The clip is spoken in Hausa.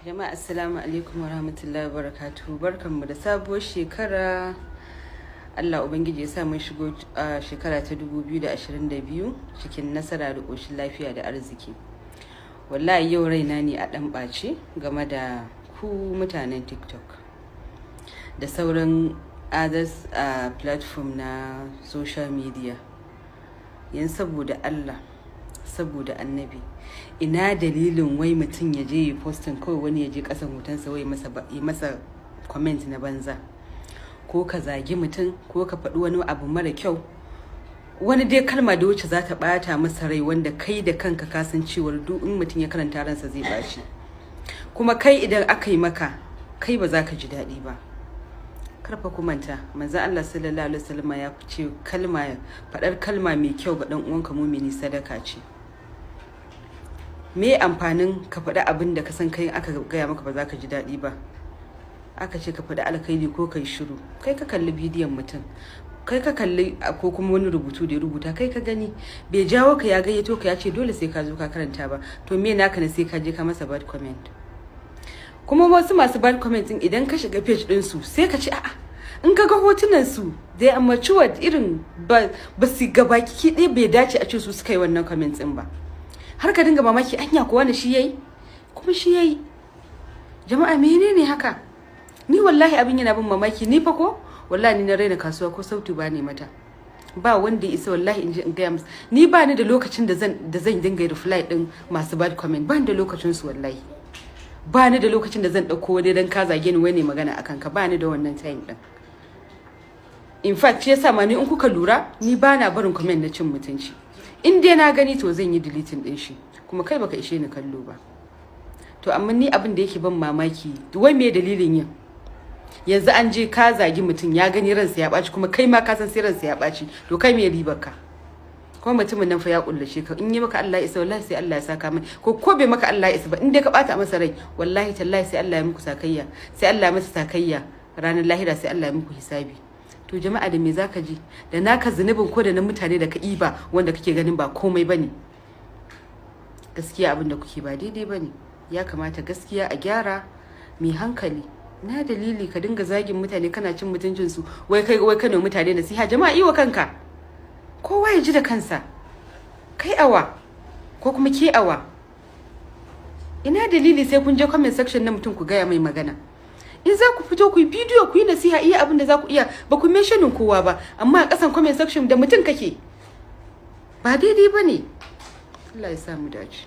Jama'a, assalamu alaikum wa rahmatullahi wa barakatuhu. Barkanmu da sabuwar shekara. Allah Ubangiji ya sa mun shigo a shekara ta 2022 cikin nasara da ƙoshin lafiya da arziki. Wallahi yau raina ne a ɗan ɓace game da ku mutanen TikTok da sauran others platform na social media. Yan saboda Allah, saboda Annabi, ina dalilin wai mutum ya je yi posting, kawai wani ya je kasan hotonsa wai yi masa comment na banza, ko ka zagi mutum, ko ka faɗi wani abu mara kyau, wani dai kalma da wacce za ta ɓata masa rai, wanda kai da kanka ka san cewar duk in mutum ya karanta ransa zai ɓaci, kuma kai idan aka yi maka, kai ba za ka ji daɗi ba. Karfa ku manta, manzon Allah sallallahu alaihi wasallam ya ce kalma, faɗar kalma mai kyau ga ɗan uwanka mumini sadaka ce. Me amfanin ka faɗi abin da ka san kai aka gaya maka ba za ka ji daɗi ba? Aka ce ka faɗi alkhairi ko kai shiru. Kai ka kalli bidiyon mutum, kai ka kalli ko kuma wani rubutu da ya rubuta, kai ka gani, bai jawo ka ya gayyato ka ya ce dole sai ka zo ka karanta ba. To me naka ne sai ka je ka masa bad comment? Kuma wasu masu bad comment din, idan ka shiga page din su, sai ka ce a'a, in ka ga hotunan su, they are matured, irin ba su gabaki ɗaya bai dace a ce su suka yi wannan comment din ba. Har ka dinga mamaki, anya ko wani shi yayi? Kuma shi yayi. Jama'a, menene haka? Ni wallahi abin yana bin mamaki. Ni fa ko wallahi ni na raina kasuwa, ko sautu ba ne mata ba wanda ya isa. Wallahi in je in gaya musu, ni ba ni da lokacin da zan dinga reply din masu bad comment. Ba ni da lokacin su, wallahi ba ni da lokacin da zan dauko wani dan ka zage ni wani magana akan ka. Ba ni da wannan time din. In fact, shi yasa ma ni in kuka lura, ni ba na barin comment na cin mutunci. In dai na gani, to zan yi deleting din shi, kuma kai baka ishe ni kallo ba. To amma ni abin da yake ban mamaki, wai me dalilin yin? Yanzu an je ka zagi mutum, ya gani, ransa ya ɓaci, kuma kai ma ka san sai ransa ya ɓaci. To kai me ribar ka? Kuma mutumin nan fa ya kullace ka. In yi maka Allah isa, wallahi sai Allah ya saka mai. Ko bai maka Allah isa ba, in dai ka bata masa rai, wallahi tallahi sai Allah ya muku sakayya, sai Allah ya masa sakayya ranar lahira, sai Allah ya muku hisabi. To jama'a, da me zaka ji? Da naka zunubin ko da na mutane da ka iba, wanda kake ganin ba komai bane? Gaskiya abin da kuke ba daidai bane. Ya kamata gaskiya a gyara mai hankali. Na dalili ka dinga zagin mutane, kana cin mutuncin su, wai kai, wai kana mutane nasiha? Jama'a, iwa kanka, kowa ya ji da kansa. Kai awa ko kuma ke awa, ina dalili sai kun je comment section na mutum ku gaya mai magana? In za ku fito ku yi bidiyo, ku yi nasiha iya abin da za ku iya, ba ku mentioning kowa ba, amma a kasan comment section da mutum kake, ba daidai ba ne. Allah ya sa mu dace.